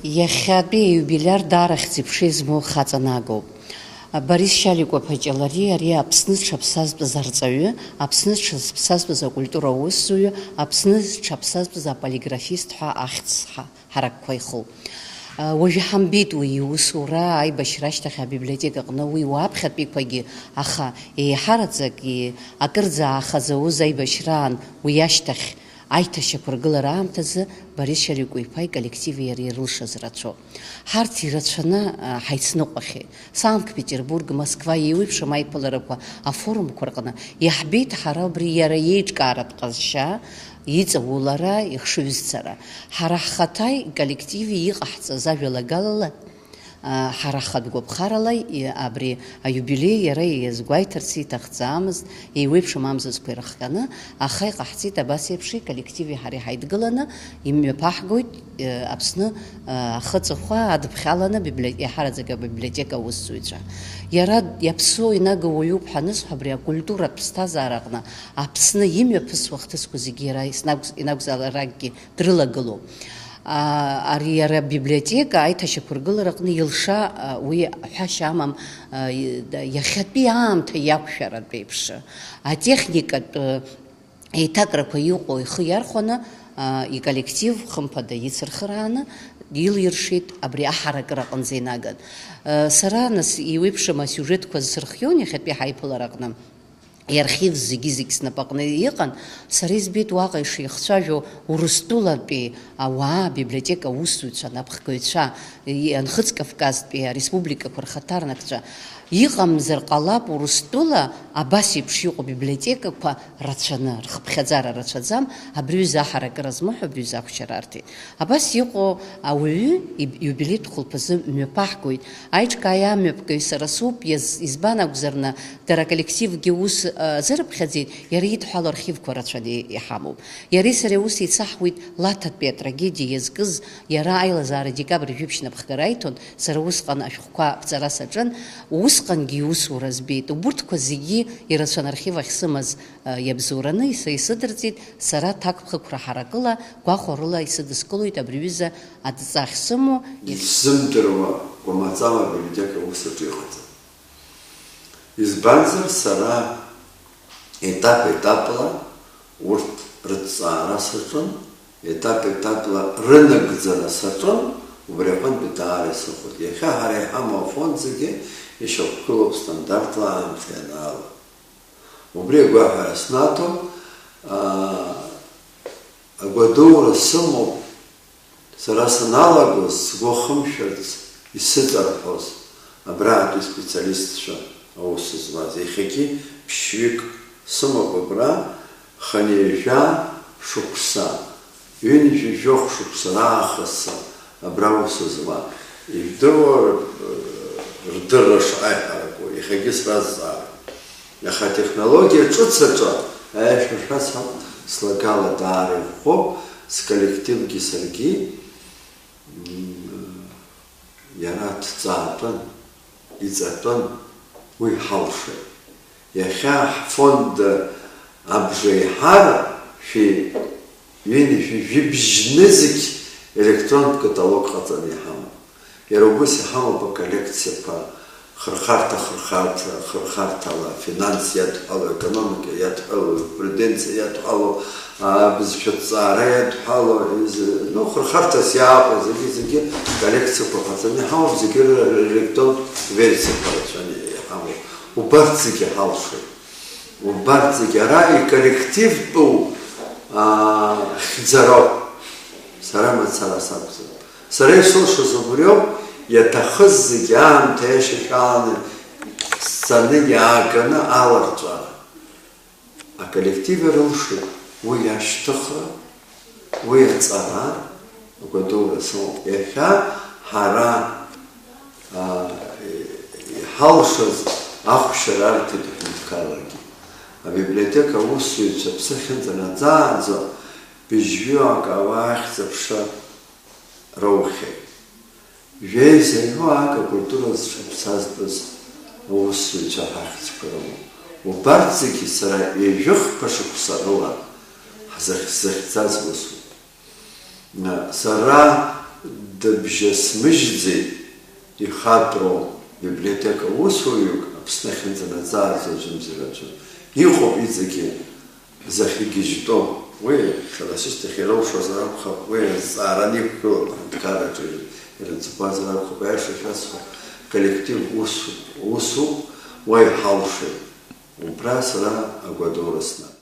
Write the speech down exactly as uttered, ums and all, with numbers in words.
Иахьатәи аиубилиар даара хьӡ-ԥша змоу хаҵа нагоуп. Борис Шьаликәа-Паҷалари ари Аԥсны зҽаԥсазтәыз арҵаҩы, Аԥсны зҽаԥсазтәыз акультура аусзуҩы, Аԥсны зҽаԥсазтәыз аполиграфист ҳәа ахьӡ ҳа-, ҳаракқәа ихоуп. Уажә иҳамбеит уи иусура, аибашьра ашьҭахь абиблиотека аҟны уи уаԥхьатәиқәагьы, аха еиҳараӡак и-, акырӡа ааха зауз аибашьраан уи ашьҭахь аиҭашьақәыргылара аамҭазы Борис Шьаликәа-иԥа иколлективи иареи ирылшаз рацәоуп. Ҳарҭ ирацәаны, а, ҳаицныҟәахьеит. Санкт-Петербург, Москва еиуеиԥшым аиԥыларақәа, афорумқәа рҟны иаҳбеит ҳара убри иара иеиҿкааратә ҟазшьа, иҵаулара, ихшыҩзцара. Ҳара ҳхаҭа иколлективи иҟаҳҵаз ажәалагалала, Ҳара ҳхатә гәаԥхарала, и-, абри аиубилеи иара иазгәеиҭарц иҭахӡамызт, еиуеиԥшым амзызқәа ирыхҟьаны, аха иҟаҳҵеит абас еиԥш, иколлективи ҳареи ҳаидгыланы имҩаԥаҳгоит, э, Аԥсны, э, ахы-аҵыхәа адыԥхьаланы библио-, иаҳараӡак абиблиотека аусзуҩцәа. Иара иаԥсуоу инагоу уаҩуп ҳәа анысҳәа, абри акультуратә ԥсҭазаараҟны Аԥсны имҩаԥысуа ахҭысқәа зегьы иара иснагәз-, инакәзаалакгьы дрылагылоуп. А, ари иара абиблиотека аиҭашьақәыргылараҟны илша, а, уи ҳәашьа амам, а, и-, да-, иахьатәи аамҭа иақәшәаратә еиԥш, атехникатә, э, еиҭакрақәа иҟоу ихы иархәаны, а, иколлектив, хымԥада, ицырхырааны илиршеит абри аҳаракыра аҟынӡа инаган. Э, сара, нас, еиуеиԥшым асиужетқәа сырхион иахьатәи ҳаиԥылараҟны. Иархив зегьы-зегь снапаҟны иҟан, сара избеит уаҟа ишихцәажәо Урыстәылатәи ауаа, абиблиотека аусзуҩцәа, анапхгаҩцәа, и-, анхыҵ Кавказтәи ареспубликақәа рхаҭарнакцәа. Иҟамзар ҟалап Урыстәыла абас еиԥш иҟоу абиблиотекақәа рацәаны, рхыԥхьаӡара рацәаӡам, абри ҩыза аҳаракыра змоу ҳәа абри ҩыза ахәшьара арҭеит. Абас иҟоу ауаҩы иб-, иубилеитә хәылԥазы мҩаԥаҳгоит. Аиҿкааи амҩаԥгаҩ сара соуп, иаз-, избан акәзарны, дара аколлективгьы ус, а, азырыԥхьаӡеит, иара идҳәалоу архивқәа рацәаны и-, иҳамоуп. Иареи сареи аус еицаҳуеит Лаҭатәи атрагедиа иазкыз, иара аилазаара декабрь жәиԥшь напхгара аиҭон, сара усҟан ашәҟәқәа аԥҵара саҿын, усҟангьы иусура збеит. Убурҭқәа зегьы ирацәан архив ахь сымаз, а, иабзоураны са исыдырҵеит, сара ҭакԥхықәра ҳаракыла, гәахәарыла исыдыскылоит абри ҩыза адҵа ахьсымоу. Исзымдыруа кәамаҵала абиблиотека аус аҿы иҟаҵан. Избанзар, сара етап-етапла урҭ рыҭҵаара саҿын, етап-етапла рынагӡара саҿын, убри аҟынтәи даара исыхәоит. Иахьа ҳара иҳамоу афонд зегьы ишьақәгылоуп стандартла аамҭа ианаало. Убри агәаҳәара снаҭом, аа, агәадура сымоуп, сара саналагоз сгәы ахымшәарц исыҵарҳәоз абраатәи специалистцәа аус зуаз. Иахьагьы ԥшьҩык сымоуп абра, хынҩажәа шықәса, ҩынҩажәи жәохә шықәса раахыс абра аус зуа. Ижәдыруа р-, рдырра шаҟа иҳараку, иахьагьы сразҵаара. Аха атехнологиа ҿыц аҿы аиашәа шәасҳәап, слагала даара иӷәӷәоуп, сколлективгьы саргьы, м, иара дҵаатәын, иҵатәын, уи ҳалшеит. Иахьа ҳфонд абжеиҳара шәи ҩынҩажәи жәибжь нызқь електронтә каталог ҟаҵаны иҳамоуп. Иара убас иҳамоуп аколлекциақәа, хырхарҭа, хырхарҭа, хырхарҭала, афинанс иадҳәало, аекономика иадҳәало, аиуриспруденциа иадҳәало, абызшәа ҭҵаара иадҳәало, из-, ну, хырхарҭас иааҟоу зегьы, зегьы коллекциақәа ҟаҵаны иҳамоуп, зегьы р-, р-, релектронтә версиақәа рацәаны иҳамоуп. Убарҭ зегьы ҳалшоит. Убарҭ зегьы ара иколлективтәу, аа, хьӡароуп. Сара мацара сакәӡам. Сара исылшоз убриоуп, иаҭахыз зегьы аамҭа иашьашәаланы сцаны иааганы аларҵәара. Аколлектив ирылшеит уи ашьҭыхра, уи аҵара, агәадура сымоуп. Иахьа ҳара, аа, иҳалшаз ахәшьара арҭеит аҳәынҭқаррагьы. Абиблиотека аусзуҩцәа аԥсы ахьынӡанаӡааӡо, быжьҩык ауаа ахьӡ-аԥша роухьеит. Жәеиза ҩуак акультура зҽаԥсазтәыз аусзуҩцәа ҳахьӡқәа рымоуп. Убарҭ зегьы сара ҩажәи хԥа шықәса рыла ҳзыхь-, сзыхьӡаз усуп. Сара Дыбжьасмыжьӡеит ихатәру библиотека усуҩык Аԥсны ахьынӡанаӡааӡо аӡәымзар аӡәы. Иҟоуп иҵегьы зыхьгьежьтәу. Уи хьаласышьҭахь ирылшозар акәхап, уи азҵаара аниқәгыло аҳәынҭқарраҿы ирынҵақәазар акәхап, аиаша шәасҳәап, коллектив усуп, усуп, уа иҳалшоит. Убра сара агәадура снап.